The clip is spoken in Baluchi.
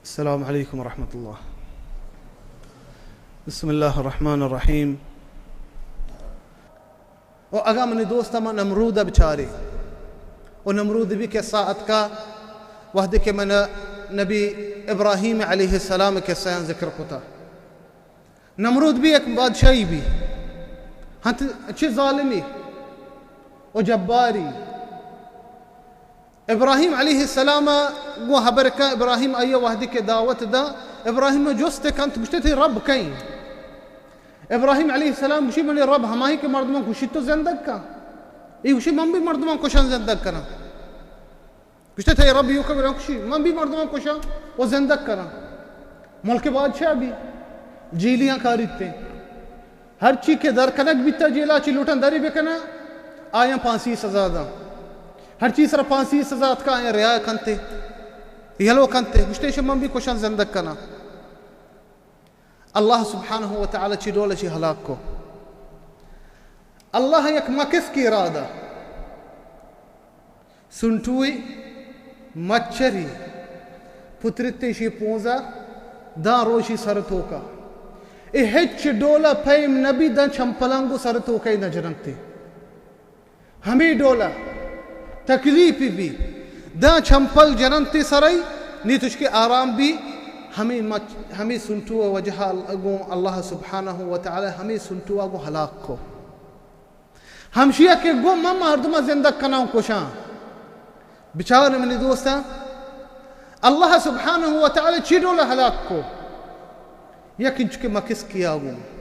السلام علیکم ورحمۃ اللہ۔ بسم اللہ الرحمن الرحیم۔ و اگاں منی دوست، ما نمرود ءَ بچارے، و نمرود بی قصہ اتکا، وہدے کہ من نبی ابراہیم علیہ السلام قصہ ذکر کتا۔ نمرود بی یک بادشاہی بی، ہنت چہ ظالمی و جباری۔ ابراہیم علیہ السلام گوں حبر کن، ابراہیم آئی وہدے کہ دعوت دا، ابراہیم جست کنت، گوشتے تئی رب کئیں؟ ابراہیم علیہ السلام گوشی، منی رب ہمائی کہ مردمان کشی تو زندگ کن۔ ای گوشی، من بھی مردمان کشان زندگ کناں۔ گوشتے تئی رب یوکا گران کشی، من بھی مردمان کشاں و زندگ کناں۔ ملک بادشاہ بھی جیلیاں کاریتے۔ ہر چی کہ در کنگ بیتا جیلا چی لوٹن دری بکنا، آیاں پانسی سزا داں۔ ہر چی سر پانسی سزا اتکا آیاں ریا کنتے، یلو کنتے۔ گوشتے شی من بھی کشاں زندگ کناں۔ اللہ سبحانہ و تعالی چی ڈول چی ہلاک کو۔ اللہ یک مکس کی ارادہ۔ سنٹوئی، مچری، پترتے شی پونزا، داں روشی سر توکا۔ اے ہچ ڈولا پیم نبی داں چمپلانگو سر توکا نہ جننتے۔ ہمے ڈولا تکلیف بی، داں چمپل جننتے سرائی، نی تشکے آرام بی، ہمے مچ-، ہمے سنٹو وجہ گوں اللہ سبحانہ و تعالی ہمے سنٹو گوں ہلاک کو۔ ہمشی ء کہ گوں من مردماں زندگ کناں و کشاں۔ بچار منی دوستاں، اللہ سبحانہ و تعالی چی ڈول ہلاک کو؟ یک انچو کہ مکس کیا گوں۔